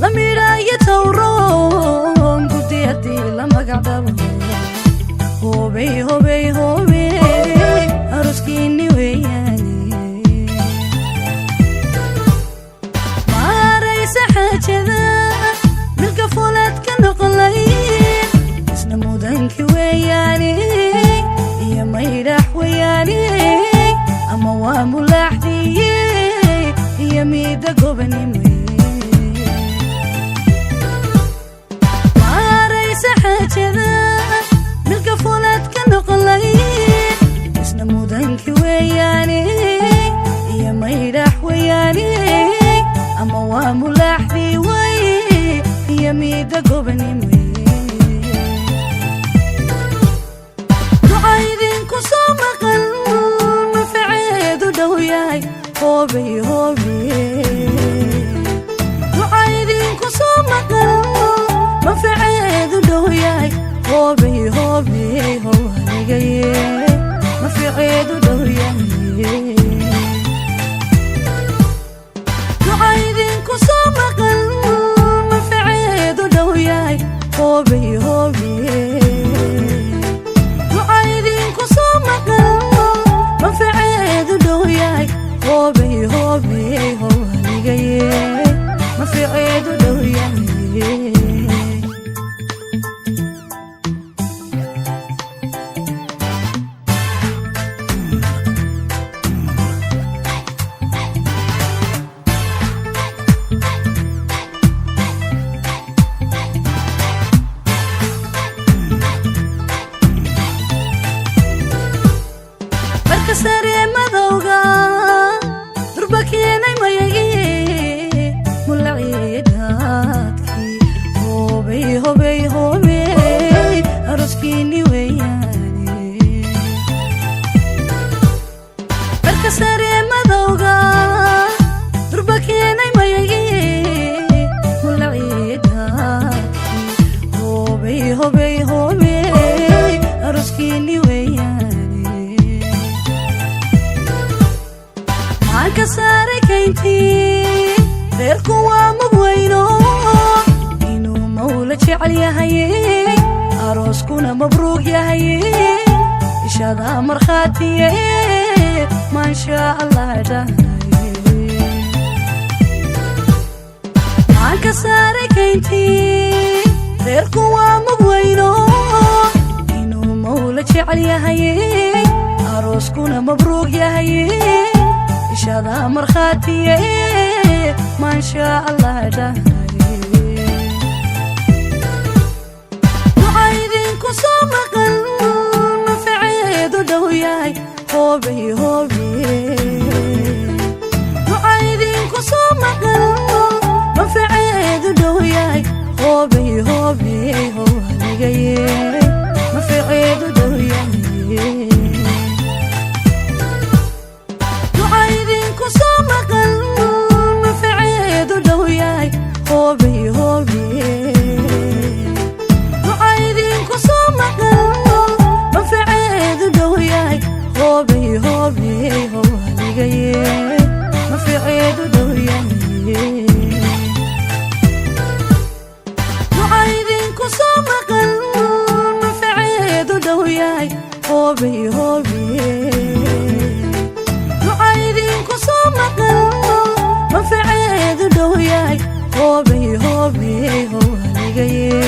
La midhaayo towroon guddi haddii la magacdabo. Hobey, hobey, hobey, aroskiinni weeyaane. Maaraysa xaajada milka fuleed ka noqolay, isna mudanki weeyaane iyo maydhax weeyaane, ama waa mulaaxdiye iyo mida gobanime. Maaraysa xaajada milka fuleed ka noqolay, isna mudanki weeyaane iyo maydhax weeyaane, ama waa mulaaxdii way iyo mida gobanime. Duca idinku soo maqan mafaceedu dhow yahay. Hoobey, hoobey, duca idinku soo maqan mafaceedu dhow yahay. Hoobey, hoobey, how haligaye, mafaceedu dhow yahay. Duca idinku soo maqan mafaceedu dhow yahay. Hoobey, hoobey, duca idinku soo maqan mafaceedu dhow yahay. Hoobey, hoobey, how haligaye, mafaceedu dhow yahay. Marka sare madowga durba keenay mayagii mulaciidhaadkii. Hobey, hobey, hobey, aroskiinni weeyaane. Marka sare madowga durba keenay mayagii mulaciidhaadkii. Hobey, hobey, hobey, aroskiinni weeyaane. Maxaan ka saaray kayntii reerku waa mugweyno, inuu mawla jecel yahay, arooskuna mabruug yahay, ishadaa markhaatiye, maansha Allah dhahay. Maxaan ka saaray kayntii reerku waa mugweyno, inuu mawla jecel yahay, arooskuna mabruug yahay, ishadaa markhaatiye, maansha Allah dhahay. Duca idinku soo maqan mafaceedu dhow yahay. Hoobey, hoobey, duca idinku soo maqan mafaceedu dhow yahay. Hoobey, hoobey, how haligaye, mafaceedu dhow yahay. Duca idinku soo maqan mafaceedu dhow yahay. Hoobey, hoobey, duca idinku soo maqan mafaceedu dhow yahay. Hoobey, hoobey, how haligaye, mafaceedu dhow yahay. Duca idinku soo maqan mafaceedu dhow yahay. Hoobey, hoobey, duca idinku soo maqan mafaceedu dhow yahay. Hoobey, hoobey, how haligaye.